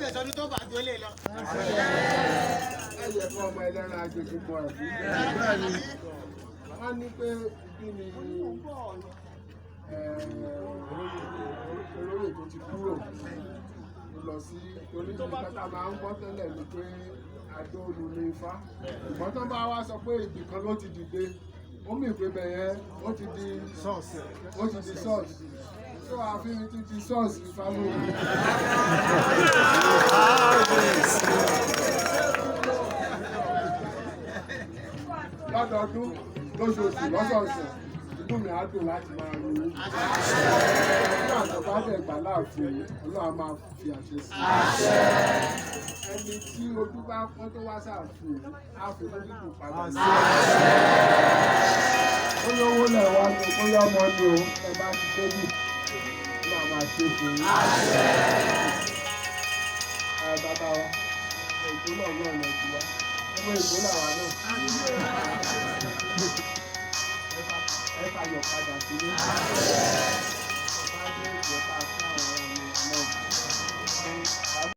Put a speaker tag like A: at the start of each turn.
A: Kábíyèsí, ọdún tó bá ju eléyìí lọ.
B: Ẹ̀yẹ fún ọmọ ẹlẹ́ran agbègbè mọ́ ẹ̀. Wọ́n ní pé kí ni olóyè tó ti kúrò lọ sí, torí kátà máa ń gbọ́ tẹ́lẹ̀ ni pé Adóoru ní Ifá. Ìgbọ́n tán bá wá sọ pé ibì kan ló ti dìde, ó mì pé bẹ̀yẹn ó ti di source, ó ti di source. So àfihàn ti di source Ifá lórí. Lọ́dọọdún, lóṣooṣù, lọ́sọ̀ọ̀sẹ̀, inú mi á dùn láti máa rí yín. Nígbà tó bá dẹ̀ gbà láàfin, Ọlọ́run á máa fi àṣẹ sí i. Ẹni tí ojú bá pọ́n tó wá sáàfin, á fi lójúkù padà sí i. Bóyá owó lẹ̀ wá ní, bóyá ọmọ ni o, ẹ bá ti débì, Ọlọ́run á máa ṣe fún yín. Ẹ bàbá wa, Èkó náà náà lọ sí wa. Ọmọ Èkó làwa náà. Ẹ fàyọ̀ padà sílé.